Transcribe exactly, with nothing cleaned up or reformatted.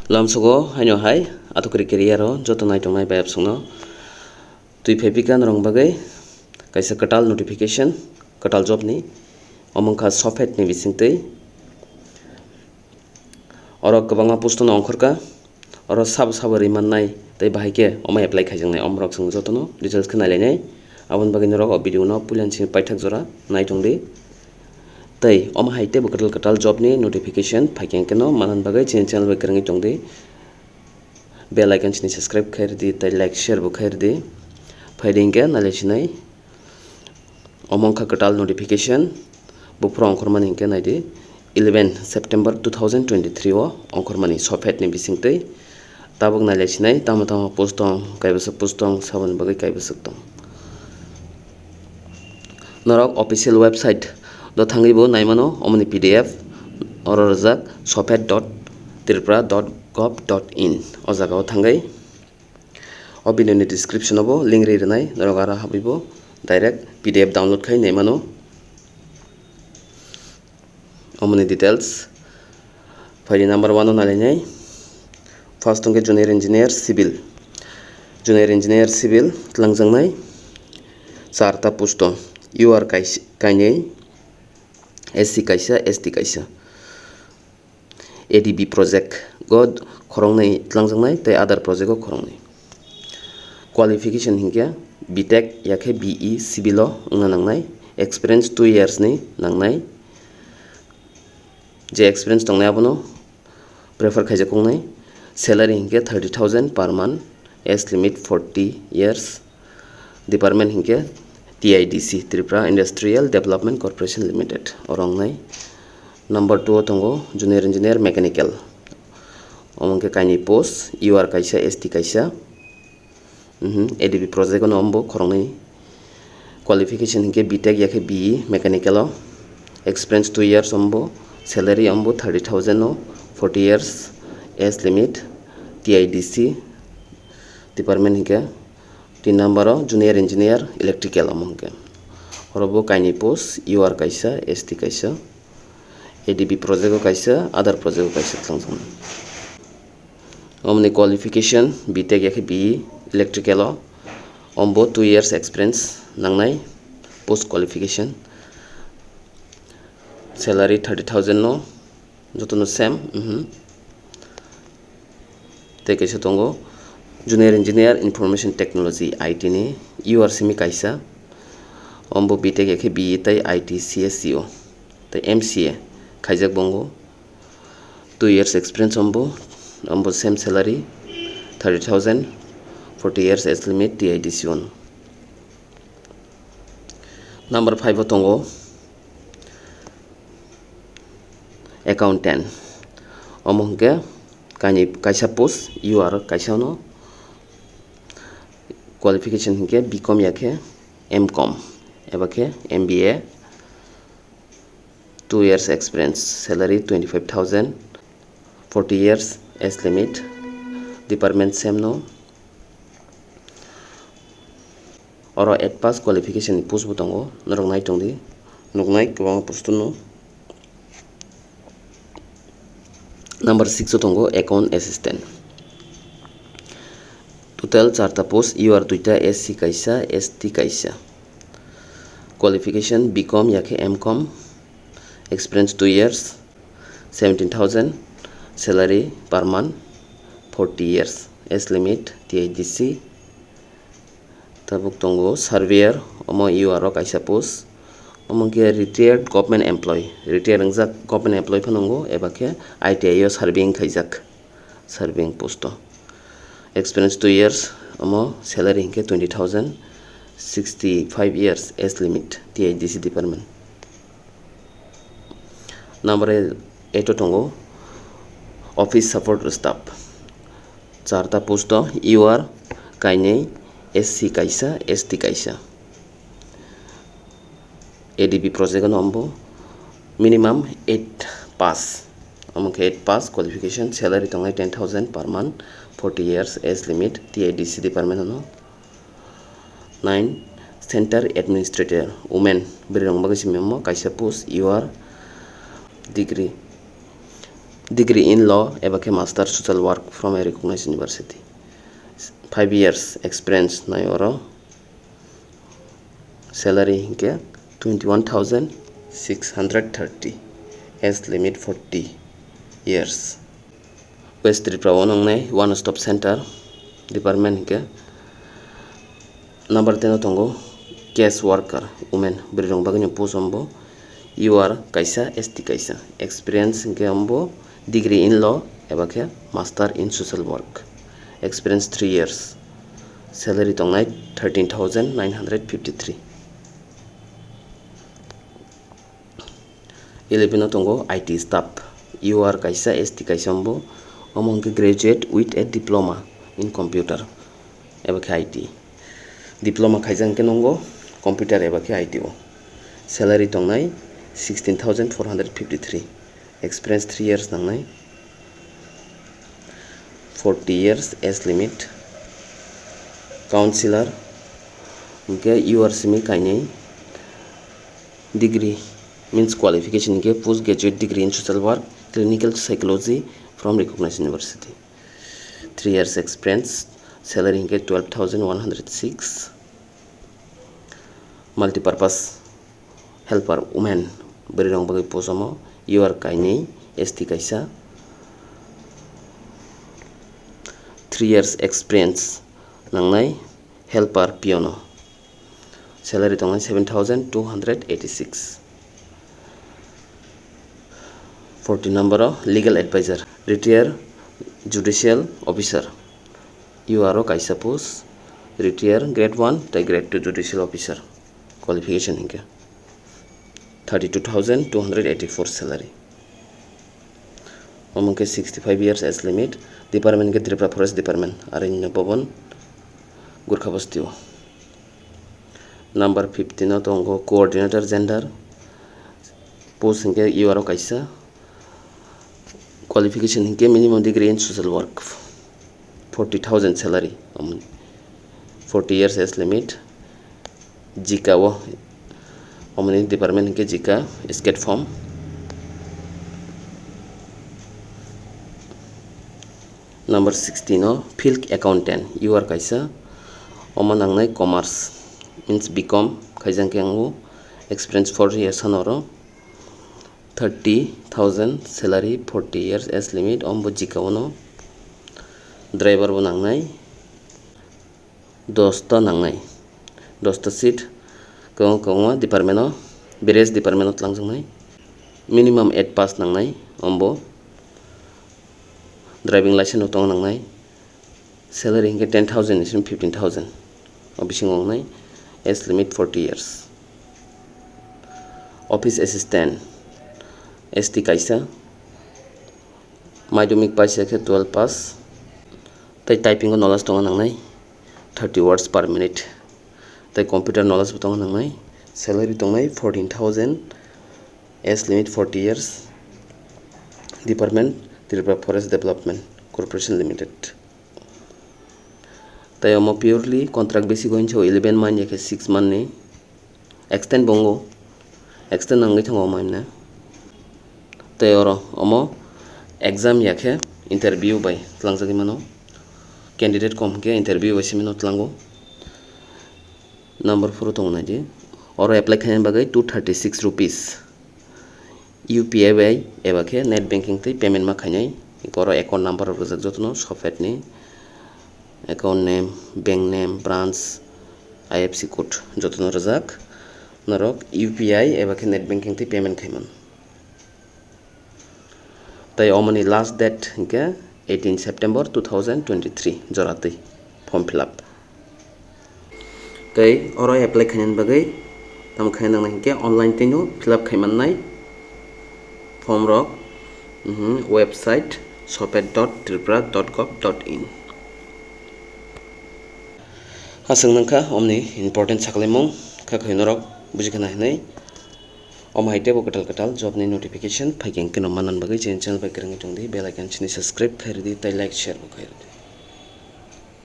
Lamsogo haino hai atukri career o joto naitongnai bai absongno twi phai pika norok bagwi kaisa kwtal notification, kwtal job ni, omo wngkha SOFET ni bisingtwi. Oro kwbangma post no ongkhorkha, oro sabo sabo rimannai tei bahai khe omo apply khaijaknai, omorok chwng jotono details khe nailainai. Aboni bagwi norok o video no puilani simi paithak jora naitongdi. Tei omo hai teibo kwtal kwtal job ni notification phaikhe hwnkhe no manani bagwi chini channel bai kwrwngwi tongdi. Bell icon chini subscribe khairidi tei like share bo khairidi. Phaidi hwnkhe nailaisinai. Omo wngkha kwtal notification, buphuru ongkhormani hwnkhe naidi, eleven September two thousand twenty-three o ongkhormani SOFET ni bisingtwi. Tabuk nailaisinai tamo tamo post tong, kaibwswk post tong, saboni bagwi kaibwswk tong. Norok official website do thangwi bo naimano, omoni P D F oro rwjak sofet dot tripura dot gov dot in, o jagao thangwi. O video ni description o bo link ri rwnai, norok aro habwi bo direct P D F download khai naimano. Omoni details. Phaidi number one o nalainai. First wngkhe junior engineer civil. Junior engineer civil twlangjaknai charta post o. U R kaisa, kainwi, S C kaisa, S T kaisa. A D B project o khoroknwi twlangjaknai tei other project o khoroknwi. Qualification hinkhe B Tech yakhe B E civil o wngna nangnai, experience two years ni nangnai. Je experience tongnai abono prefer khaijak wngnai. Salary hinkhe thirty thousand per month, age limit forty years. Department hinkhe T I D C, Tripura Industrial Development Corporation Limited, oro wngnai. Number two o tongo junior engineer mechanical, omo hinkhe kainwi post, U R kaisa, S T kaisa. Mhm, A D B project o no ombo khoroknwi. Qualification hinkhe B Tech yakhe B E mechanical o. Experience two years ombo, salary ombo thirty thousand o, forty years, age limit, T I D C department hinkhe. Tin number o junior engineer electrical omo hinkhe. Oro bo kainwi post, U R kaisa, S T kaisa, A D B project o kaisa, other project o kaisa thwngjaknai. Omoni qualification B Tech yakhe B E electrical o, ombo two years experience nangnai, post qualification. Salary thirty thousand no, jotono same. Mhm. Tei kaisa tongo junior engineer information technology, I T ni, U R simi kaisa, ombo B Tech yakhe B E tei I T C S C o tei M C A khaijak bongo. Two years experience ombo, ombo same salary, thirty thousand, forty years age limit, T I D C one. Number five o tongo accountant. Omo hinkhe kainwi kaisa post, U R kaisa no. Qualification hinkhe B Com yakhe M Com eba khe M B A. Two years experience, salary twenty five thousand, forty years age limit, department same no. Oro eight pass qualification ni post bo tongo, norok nai tongdi, nuknai kwbangma post no. Number six o tongo account assistant. Total charta post, U R duita, S C kaisa, S T kaisa. Qualification B Com yakhe M Com, experience two years, seventeen thousand, salary per month, forty years, age limit, T I D C. Tabuk tongo surveyor, omo U R o kaisa post. Omo khe retired government employee, retired wngjak government employee phano wngo, eba khe I T I o surveying khaijak, surveying post o. Experience two years, omo salary hinkhe twenty thousand, sixty five years age limit, T I D C department. Number eight o tongo office support staff. Charta post o U R kainwi, S C kaisa, S T kaisa. A D B project o no ombo minimum eight pass. Omo khe eight pass qualification, salary tongnai ten thousand per month, forty years age limit, T I D C department o no. Nine, center administrator, women, bwrwi rok bagwi simi omo kaisa post, U R degree. Degree in law eba khe master social work from a recognized university. Five years experience nai oro. Salary hinkhe twenty one thousand six hundred thirty, age limit forty years. West Tripura o nangnai one stop center department hinkhe number ten o tongo case worker women, bwrwi rok bagwi ni post ombo. U R kaisa, S T kaisa. Experience hinkhe ombo degree in law eba khe master in social work. Experience three years. Salary tongnai thirteen thousand nine hundred fifty three. Eleven o tongo I T staff. U R kaisa, S T kaisa ombo. Omo hinkhe graduate with a diploma in computer eba khe I T. Diploma khaijak hinkhe nongo computer eba khe I T o. Salary tongnai sixteen thousand four hundred fifty three. Experience three years nangnai. Forty years age limit. Counselor hinkhe U R simi kainwi. Degree means qualification hinkhe post graduate degree in social work, clinical psychology from recognized university. Three years experience. Salary hinkhe twelve thousand one hundred six. Multipurpose helper women, bwrwi rok bagwi post omo. U R kainwi, S T kaisa. Three years experience nangnai helper piano. Salary tongnai seven thousand two hundred eighty six. Forty number o legal advisor, retired judicial officer. U R o kaisa post, retired grade one tei grade two judicial officer. Qualification hinkhe thirty two thousand two hundred eighty four salary. Omo hinkhe sixty five years age limit. Department hinkhe Tripura Forest Department, Aranya Bhavan, Gurkha Basti o. Number fifteen o tongo coordinator gender. Post hinkhe U R o kaisa. Qualification hinkhe minimum degree in social work. Forty thousand salary. Forty years age limit. Jika o, omoni department hinkhe Jika, state form. Number sixteen o field accountant, U R kaisa, omo nangnai commerce, means B com khaijak khe ang o, experience four years ano oro, thirty thousand salary, forty years age limit, ombo Jika o no, driver bo nangnai. Dosta nangnai, dosta seat, kwbangma kwbangma department o, various department o twlangjaknai. Minimum eight pass nangnai, ombo driving license no tong nangnai. Salary hinkhe ten thousand ni simi fifteen thousand o bisingo wngnai. Age limit forty years. Office assistant, S T kaisa, madhyamik paisa khe twelve pass, tei typing o knowledge tongna nangnai. Thirty words per minute. Tei computer knowledge bo tongna nangnai. Salary tongnai fourteen thousand, age limit forty years. Department, Tripura Forest Development Corporation Limited. Tei omo purely contract basis o hinwi eleven month ya khe six month ni. Extend bo wngo, extend wngwi thango omo himne. Tei oro omo exam ya khe interview bai twlangjagwi mano. Candidate kom hwnkhe interview bai simi no twlango. Number four o tongo naidi. Oro apply khaina bagwi two thirty six rupees U P I bai eba khe net banking tei payment ma khainai. Oro account number rok rijak jotono, Sopet ni account name, bank name, branch, I F C code jotono rijak. Norok U P I eba khe net banking tei payment khaiman. Tei omoni last date hinkhe eighteen September two thousand twenty three, jora twi form fill up. Tei oro apply khainani bagwi tamo khaina nangnai hinkhe online twino fill up khaimannai form rok, mhm, website sopet dot tripura dot gov dot in. Aswk nangkha omni important sakhlaimung, kha khaino rok buji khana hinwi. Omo hai teibo kwtal kwtal job ni notification phaikhe hwnkhe no manna bagwi chini channel bai kwrwngwi tongdi, bell icon chini subscribe khairwdi tei like share bo khairwdi.